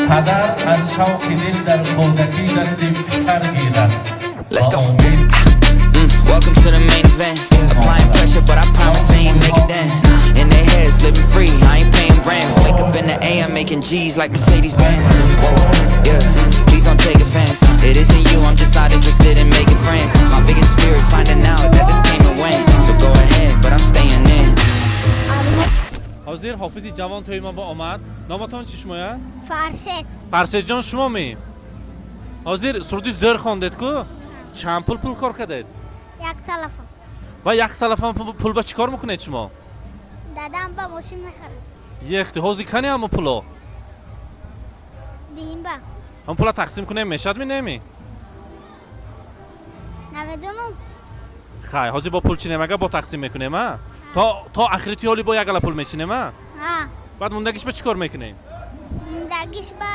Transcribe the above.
Падар аз шавқи дил дар кӯдакӣ дасти писар гирад. Let's go. Ва умед Welcome to the main event. Applying pressure, but I promise I ain't make a dent. In their heads, living free, I ain't paying rent. Wake up in the AM, making G's like Mercedes Benz. Whoa, yeah, please don't take offense. It isn't you, I'm just not interested in making friends. My biggest fear is finding out that this came and went. So go ahead, but I'm staying in. Ҳозир ҳофизи ҷавон тӯи ма бо омад. Номатон чӣ шумоя? Фаршед. Фаршедҷон, шумо ми ҳозир суруди зӯр хондед ку, чанд пул кор кардед? Як салафон. Ва як салафон пул ба чӣ кор мекунед шумо? Дадам ба мошин мехарад. Ехти, ҳозир кани ҳамо пуло? Биимба. Ҳам пула тақсим кунем, мешад ми неми? Намедонам. Хай, ҳозир бо пул чинем, ага бо тақсим мекунем, а то ахири тиёли бо як ала пул мечинем, а? Ҳа. Баъд мондагиш ба чӣ кор мекунем? Мондагиш ба